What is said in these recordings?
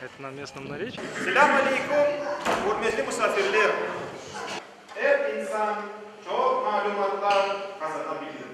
Это на местном наречии? Selâm aleyküm, ürmetli musafirler! Er insan çoq malümatlar qazana bilir.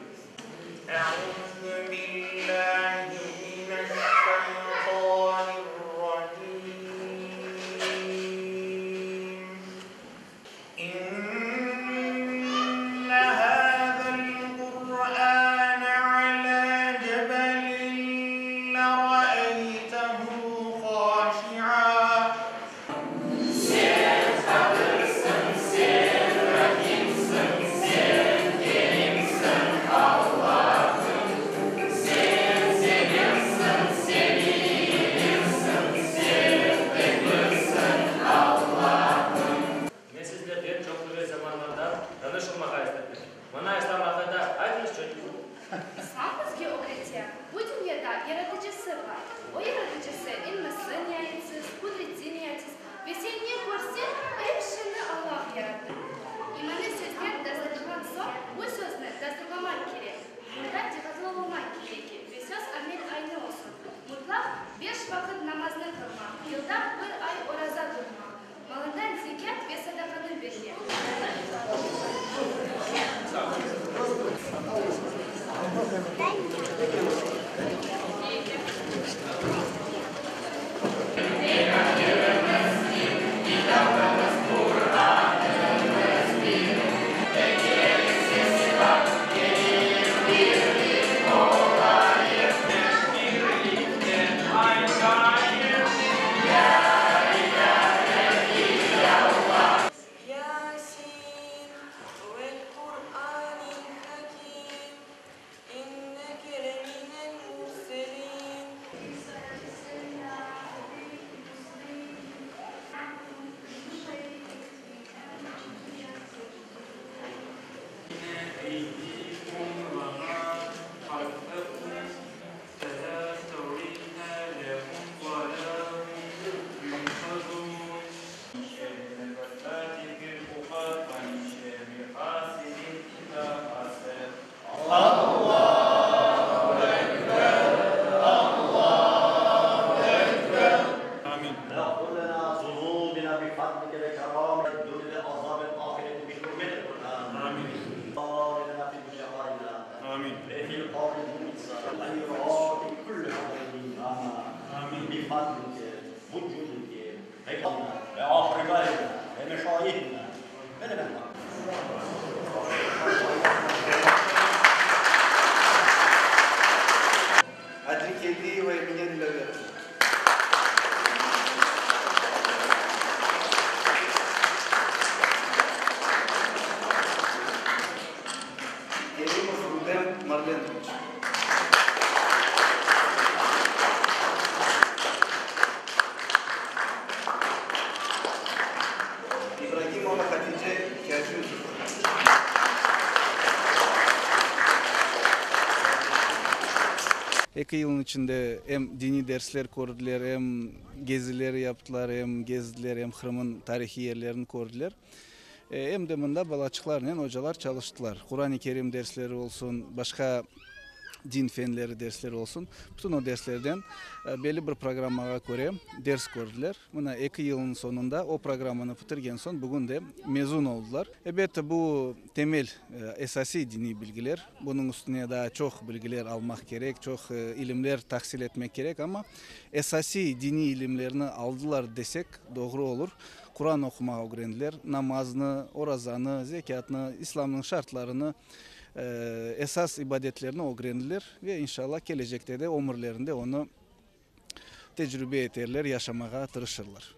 Sen Qadırsıñ, sen Rahimsiñ, sen Kerimsiñ, Allahım. Sen Seversiñ, sevilirsiñ, sen tek Birsiñ, Allahım. Men sizlerden çoq evel zamanlardan tanış olmağa istedim. Maña İslam aqqında aytıñız, çocuğım. İslam bizge ögrete, bu dünyada Yaratıcısı bar. O Yaratıcısı ilmisi niayetsiz, qudreti niayetsiz ve sen ne körseñ, er şeyni Allah yarattı. İmanlı sözler tasdıqlanğan soñ, bu sözni tasdıqlamaq kerek. Mında diqqatlı olmaq kerek ki, ve söz amel aynı olsun. Mutlaq beş vaqıt namaznı qılmaq, yılda bir ay oraza tutmaq, Malından zekât ve sadaqanı bermek. Kitabımız Quranımız bir, Eger sesi bar, keliñ birlik olayıq. Birlikte aytayıq. Lâ ilâhe illâllah. Yasin, vel-Qur'anil hakim, inneke leminel murselin. Adlikelliyeva Emine Dilâverovna. Kerimov Rudem Marlenoviç. İbragimova Hatice Kâciyusovna. Eki yılnıñ içinde em diniy dersler kördiler, em geziler yaptılar, em gezdiler, em Qırımnıñ tarihiy yerlerini kördiler. Em de mında balaçıqlarnen ocalar çalıştılar. Quran-ı Kerim dersleri olsun, başqa din fenleri dersleri olsun, bütün o derslerden belli bir programmağa köre ders kördiler. Mına eki yılnıñ soñunda o programmanı bitirgen soñ bugün de mezun oldılar. Elbette, bu temel, esasiy diniy bilgiler. Bunıñ üstüne daa çoq bilgiler almaq kerek, çoq ilimler tahsil etmek kerek, amma esasiy diniy ilimlerni aldılar desek, doğru olur. Quran oqumağa ögrendiler, namaznı, orazanı, zekâtnı, İslamnıñ şartlarını, esas ibadetlerni ögrendiler ve inşallah kelecekte de ömürlerinde onı tecrübe eterler, yaşamağa tırışırlar.